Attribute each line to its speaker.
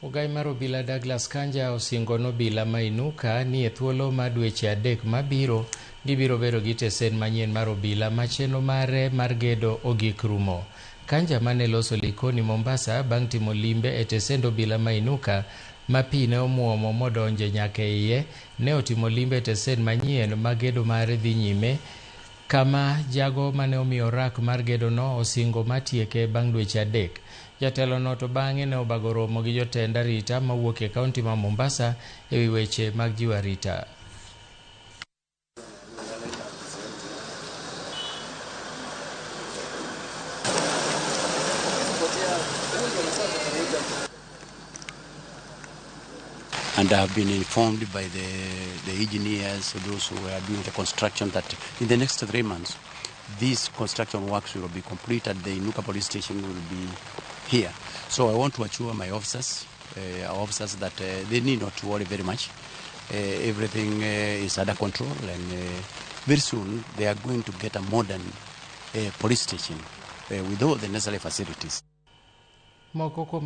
Speaker 1: Ogai mar obila Douglas Kanja osingo nobila ma Inuka ni e thuolo mar dweche 3 mabiro gibiro bedo gi tesen manyien mar obila ma chenro mare mar gedo ogik rumo. Kanja mane loso Likoni Mombasa bang' timo limbe e tesend obila ma Inuka ma pi ne omuomo modonje nyaka e iye, ne otimo limbe e tesen manyien ma gedo mare dhi nyime kama jago mane omiyo rak mar gedono osingo matieke bang' dweche 3. Jatelono to bang'e ne obago romo gi jotend arita mawuok e kaunti ma Mombasa e wi weche mag jiwo arita.
Speaker 2: And I have been informed by the engineers, those who are doing the construction, that in the next 3 months, these construction works will be completed. The Inuka police station will be here. So I want to assure my officers, our officers, that they need not to worry very much. Everything is under control, and very soon they are going to get a modern police station with all the necessary facilities.
Speaker 1: Moko kuom